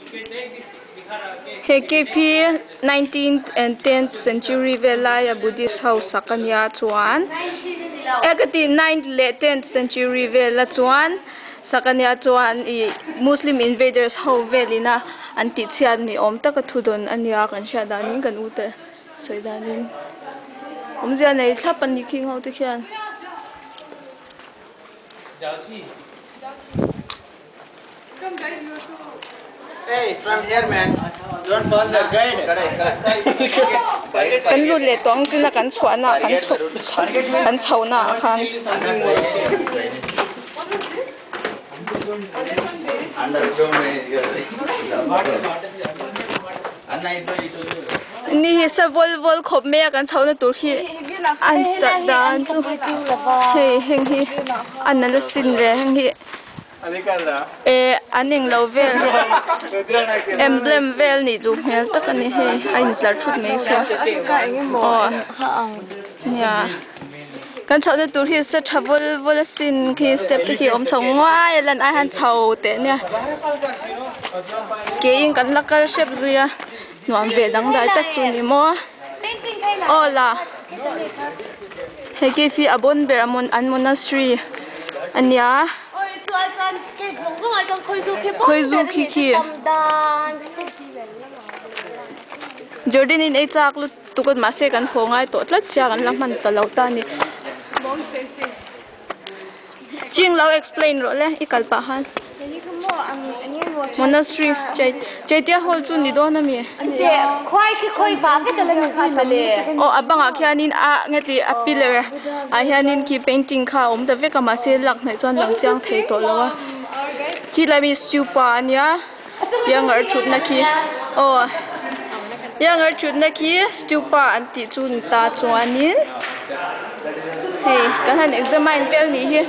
He cave hi nineteenth and tenth century vel laia buddhist ho sak a nia chuan e ka ti ninth leh tenth century vela chuan sak a nia chuan ih muslim invaders ho velin a an tih chhiat ni awm taka thu dawn a nia kan hriat danin kan u te sawi danin awmzia nei thlap a ni khing ho te khian. Kan lut leh tawh ang tina kan chhuahna kan chhuk kan chhohna ah khan. Ni hi sa vawl vawl khawp mai a kan chhohna tur khi an sat dan chu hei heng hi a nal asin le heng hi. Eh an englo vel emblem vel nih duh hmel tak a ni hei a intlar thut mai chuan aw nia kan chhohna tur hi sa tha vawl vawl asin khi step te khi a awm chho nguai a lan ai hian chho teh nia keiin kan la kal hrep zui a nuam ve dangdai tak chu ni maw aw la hei cave hi a bawn ber an monastery a nia. Khawizu khi khi Jordan in ei chak lutuk a mahse kan haw ngai tawh tlat sia kan la hman ta lo ta a ni. Ching lo explain rawh le i kal pah khan. Monastery Chaitia hall chu ni dawn a mi? Aw a bangah khianin a nge tih a pillar ah hianin khi painting kha a awm ta vek a mahse lak hnaih chuan lang chiang thei tawh lo a khilai mi stupa a nia iangar thutna khi aw iangar thutna khi stupa an tih chu ni ta chuanin hei kan han examine vel nih hi.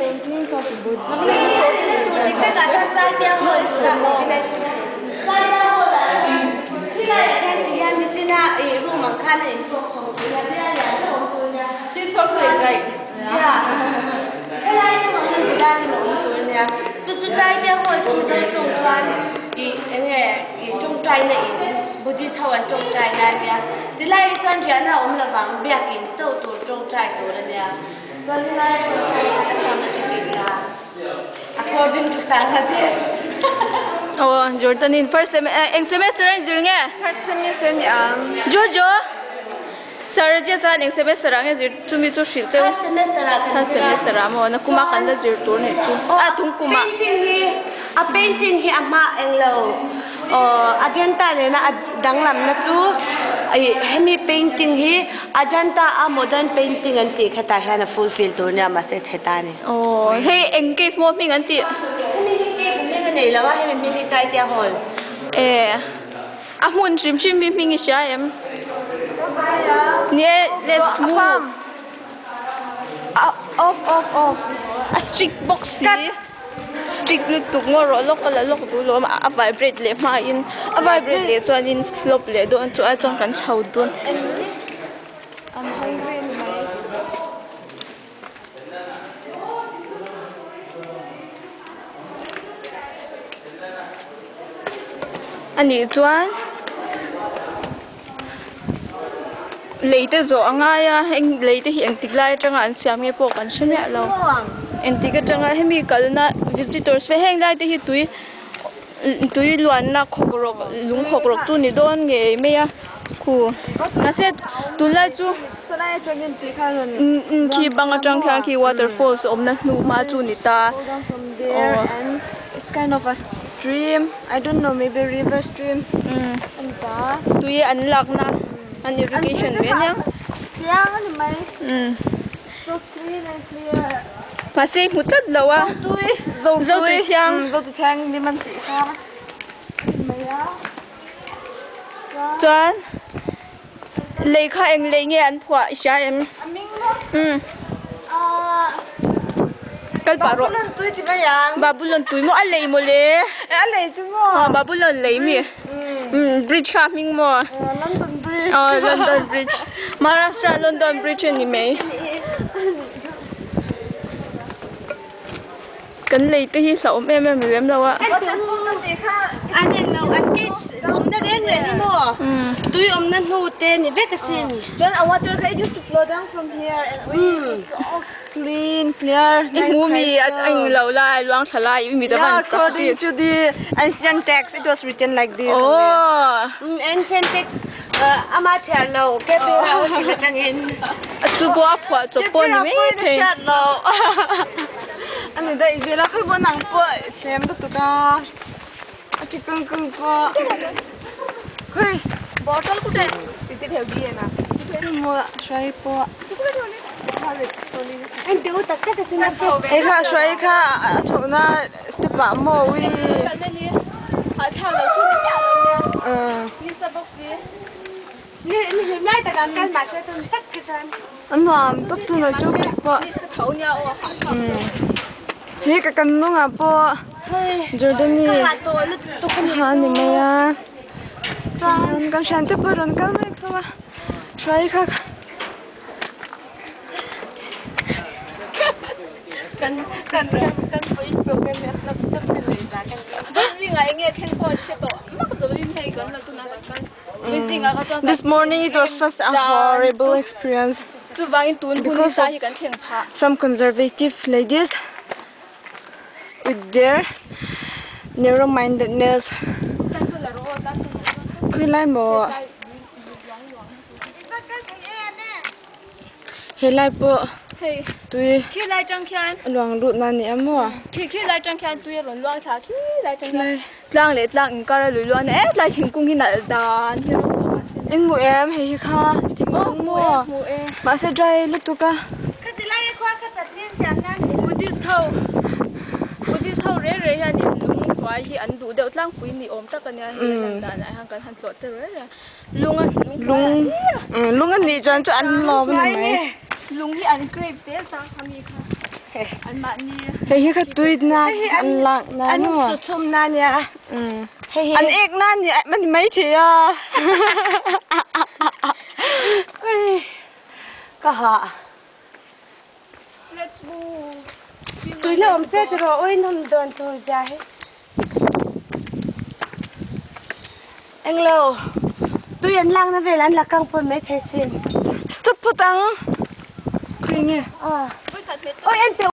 Aw Jordan in first sem eng semester a inzir nge? Third semester a ni ang. Jojo! Sir Jess-a eng semester ah nge zir chumi chu hrilh cheu? Third semester ah kan Third zir a. semester ah maw nakuma kan la zir tur nih chu. Aw A tung kumah. painting hi a painting hi a hma englo aw Ajanta nena a danglamna chu ih hemi painting hi Ajanta a modern painting an tih khatah hian a fulfill tur nia mahse chhe ta a ni. Aw hei eng cave maw hming an tih? Hemi hi cave hming a nei lo a hemi hming hi Chaitia Hall. Eh. A hmun hrim hrim hi hming i hria em? Ni e, let's move. Off off off. A strict bawk si. Strict lutuk ngaw rawh lawk ka la lawk duh lo a vibrate leh hmain a vibrate leh chuanin flop leh dawn chu ai chuan kan chho dawn. I'm hungry ni mai. A nih chuan lei te zawh a ngai a heng lei te hi engtik lai atanga an siam nge pawh kan hre miah lo engtik atanga hemi kalna visitors ve heng lai te hi tui tui luanna khawk rawk lung khawk rawk chu ni dawn ngei mai a khu mahse tunlai chu khi bang atang khian khi waterfalls awmna hnu hma chu ni ta aw. Tui an lakna an irrigation ve ania mahse i hmu tlat lo a zotui thiang chuan lei kha eng lei nge an phuah i hria em kal pah rawh Babylon tui maw a lei maw le Babylon lei mi bridge kha a hming maw aw London bridge Maharashtra London bridge a ni mai kan lei te hi hlauhawm em em rem lo a. An eng lo an cage awmna reng reng hi maw tui awmna hnu te ni vek asin. Chuan a water kha it used to flow down from here and it was so clean clear I hmu mi a eng lo lai luang thla lai i mi te van chak according to the ancient text it was written like this only. Ancient text ama chhiar lo ke pe ra hrilh atangin. Chu pawh a phuah chawp pawh ni mai thei. Ani daih zel a khawi pawh nang pawh hlem lutuk a a ti kung kung pawh khawi bottle kute titi theu gi ena maw hruai pawh Hei hei kha hruai kha a chhohna step ah maw ui A nuam tawp tunah chu kei pawh he ka kan hnungah pawh Jordani ha a ni mai a chuan kan thiante pawh rawn kal mek tho a hruai kha. This morning it was such a horrible experience because of some conservative ladies with their narrow-mindedness. Khawilai maw helai pawh tui a luang lut na a ni a maw? Tlang leh tlang inkar a lui luan a e tlai thingkung hi nalh dan hi a awm tawh mahse In hmu em hei hi kha thingkung maw mahse dry lutuk a. Buddhist ho Buddhist ho rei rei hian in lung hnuai hi an duh deuh tlangpui ni awm tak a nia hei a lan dan ah hian kan han tlawh te rei rei a lung a lung lung lung a nih chuan chu an lawm a ni mai. Lung hi an grape zel ta kha mi kha. An mahni. Hei hi kha tui na an lak na An maw? chu chhum na nia. Hei hi. An ek na ni a ni mai thei a. Ka ha. Let's move. Tui la awm se tiraw oi nawm dawn tur zia hi. Englo tui an lakna vel an la kang pawn mai thei sin. Stop phawt ang. Khawi nge? Oi en teh.